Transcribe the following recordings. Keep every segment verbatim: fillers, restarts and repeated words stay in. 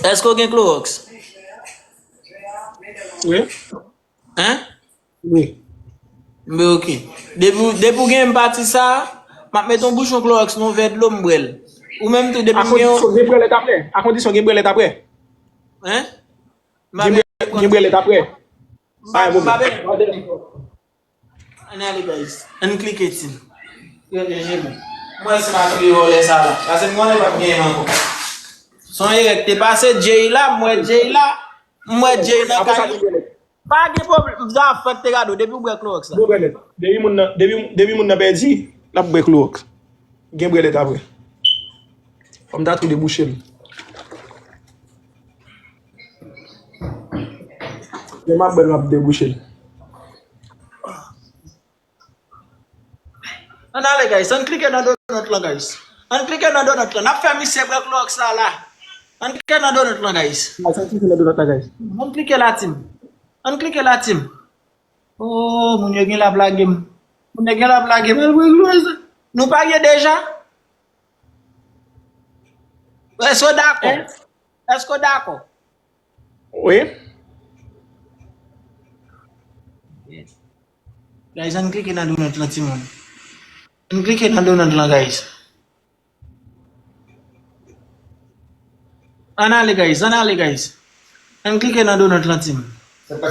Èske w gen klowòks? Wi. Hein? Wi. Men ok. Depi, depi w gen pati sa, m ap mete yon bouchon klowòks nan yon vè dlo, m bwè l. Ou menm tou, depi A m gen yon. Kondisyon gen brèlèt apre. A kondisyon gen brèlèt apre. Hein? Gen brè- gen brèlèt apre. M pa, m pa bè. Ann ale, guys. Ann klike, team. Yo, yo, yo, yo. Mwen se m a touye vòlè sa la. Paske m konnen pa m genyen ankò. Son erè k te pase, Jay la, m wè Jay la. M wè Jay nan kay. Pa gen pwoblèm. Zafè k te gade w, depi w bwè klowòks la. Bon, bèlè. Depi moun nan, depi, depi moun nan pèdi, l ap bwè klowòks. Gen brèlèt apre. Fò m ta tou debouche l. Lè m ap bwè l, m ap debouche l. Ann ale, guys. Ann klike nan donut lan, guys. Ann klike nan donut lan. N ap fè misye bwè klowòks la, la. Ann klike nan donut lan, guys. Ann klike nan donut la, guys. Ann klike la, team. Ann klike la, team. Oh, moun yo gen la blage m. Moun yo gen la blage m. Al bwè klowòks la. Nou parye deja? Èske w dakò? Èske w dakò? Wi. Guys, ann klike nan donut lan, timoun. Ann klike nan donut lan, guys. Ann ale, guys. Ann ale, guys. Ann klike nan donut lan, team. M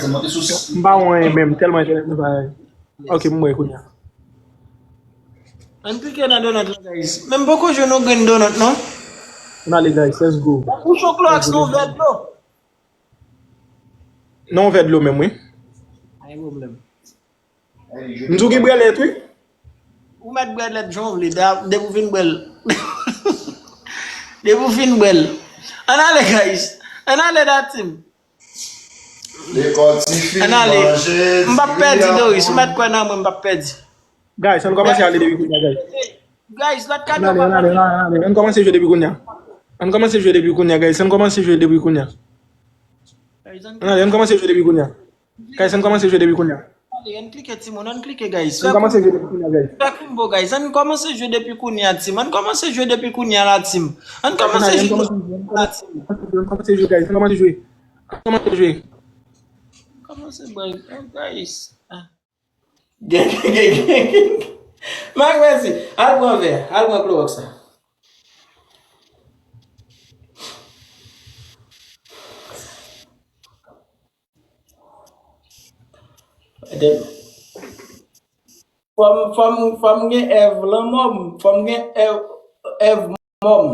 pa wè anyen menm, tèlman entènèt mwen pa. Ok, m wè kounye a. Ann klike nan donut lan, guys. Men m poko jwenn yon grenn donut, non. Ann ale, guys, let's go. Bouchon klowòks nan yon vè dlo. Nan yon vè dlo menm, wi. Pa gen pwoblèm. M di w gen brèlèt, wi. Ou mèt bwè lèt jan w vle, da, depi w fin bwè l. Depi w fin bwè l. Ann ale, guys. Ann ale, da, team. Lekòl ti fi, Ann ale. Manje, M p ap pèdi, Doris. Ou mèt kwè nan mwen, m p ap pèdi. Guys, ann kòmanse ale depi kounye a, guys. Guys, lòt Ann kado ale, pa ann ale, ann ale, ann ale. Ann kòmanse jwe depi kounye a. Ann kòmanse jwe depi kounye a, guys. Ann kòmanse jwe depi kounye a. Ann ale, ann kòmanse jwe depi kounye a. Guys, ann kòmanse jwe depi kounye a. Ale, ann klike, timoun, ann klike, guys. Ann kòmanse jwe depi kounye a, guys. Fè combo, guys. Ann kòmanse jwe depi kounye a, team. Ann kòmanse jwe depi kounye a, la, team. Ann kòmanse jwe depi kounye a, la, team. Ann kòmanse jwe, guys. Ann kòmanse jwe. Ann kòmanse jwe. Kòmanse, boy. Oh, guys. Ah. Gen, gen, gen, gen. Mak, mèsi. Al pran vè. Al pran klowòks la. Fò m, fò m, fò m gen èv lanmò m. Fò m gen èv, èv mò m.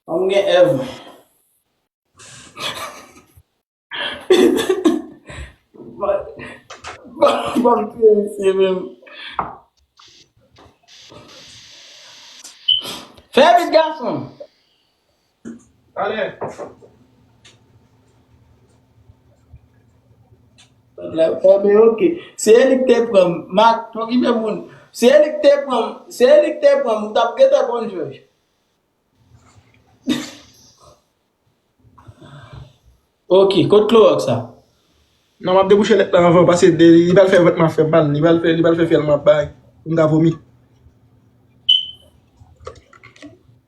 Fò m gen èv. Bon, bon, bon, misye menm. Fè vit, gason. Ale. Ebyen, ok. Se li k te pran m. Mak, okipe moun. Se li k te pran m. Se li k te pran m. Ou t ap gentan konn jwe. Ok, kot klowòks sa? Non, m ap debouche lèt la anvan, paske de- li pral fè vant m ap fè mal. Li pral fè, li pral fè fyèl m ap bay. Pou m ka vomi.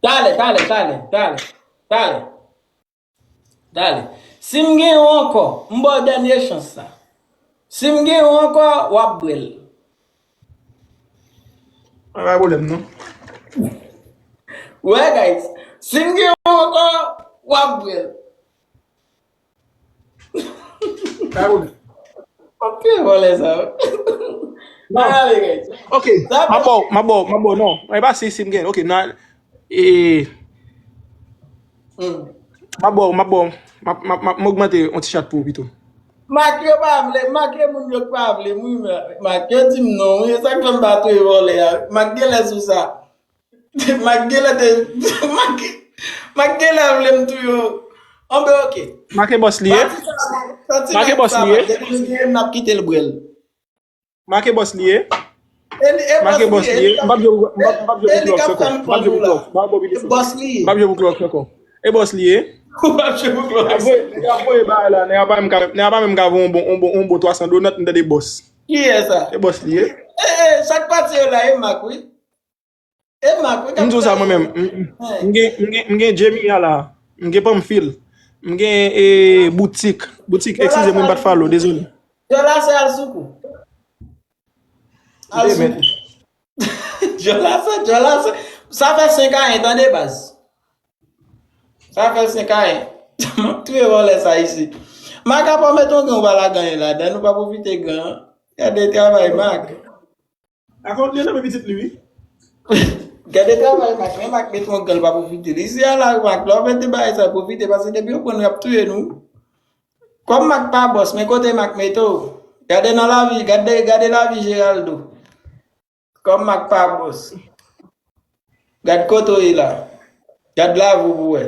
Talè, talè, talè, talè, talè. Talè. Si m gen yon ankò, m ba w dènye chans sa. Si m gen yon ankò, w ap bwè l. Pa gen pwoblèm, non. Wè, guys. Si m gen yon ankò, w ap bwè l. Pa gen pwoblèm. Ok, vòlè sa. Non. Ale, guys. Ok, m ap ba w, m ap ba w, m ap ba w, non. E pa si, si m gen, ok, nan, e, Hmm. m ap ba w, m ap ba w, m ap, m ap, m ap, m ogmante yon ti chat pou ou pito. Mak yo pa vle, Mak e moun yo k pa vle m wi, Mak yo di m non wi, e sa k fè m pa touye vòlè a. Mak genlè sou sa. Mak genlè te, Mak, Mak genlè vle m touye w. Anben, ok. Mak e bòs li ye. Mak e bòs li ye. Depi nou genyen, n ap kite l bwè l. Mak e bòs li ye. E li, e Mak e bòs bòs li li ye. ye. M p ap jwe, m p ap, m p ap jwe pou klòks ankò. M p ap jwe pou klòks. M p ap mobilize. Bòs li. M p ap jwe pou klòks ankò. E bòs li ye. Ou p ap jwe pou klòks. Nèg ap voye, nèg ap voye bagay la, nèg ap pa menm ka, nèg ap pa menm ka voye yon bon, yon bon, yon bon twa san donut, m tande bòs. Kiyès sa? E bòs li ye. E, e, sa k pati yo la, e Mak, wi. E Mak, wi, k ap M di w sa mwen menm. M, m, m gen, m gen, m gen Jamie a la. M gen Pamphile. M gen e, boutik. Boutik, eskize m, m pa t follow, dezole. Djòlasè al sou kou. Al sou kou. Djòlasè, djòlasè. Sa fè senk a yen, tande baz. Sa fè senk a yen. M ap touye vòlè sa isi. Mak apa w met yon gen ou pa la ganyen ladan, nou pa pwofite gen. Gade travay Mak. Akon li nan men pitit li, wi. Gade travay Mak, men Mak met yon gen l pa pwofite. Isi a la Mak, lè w mete bagay sa pwofite, paske depi yo pran nou, y ap touye nou. Kòm Mak pa bòs, men kote Mak mete w. Gade nan lavi, gade, gade lavi Geraldo. Kòm Mak pa bòs. Gad kote w ye la. Gad lavi w pou wè.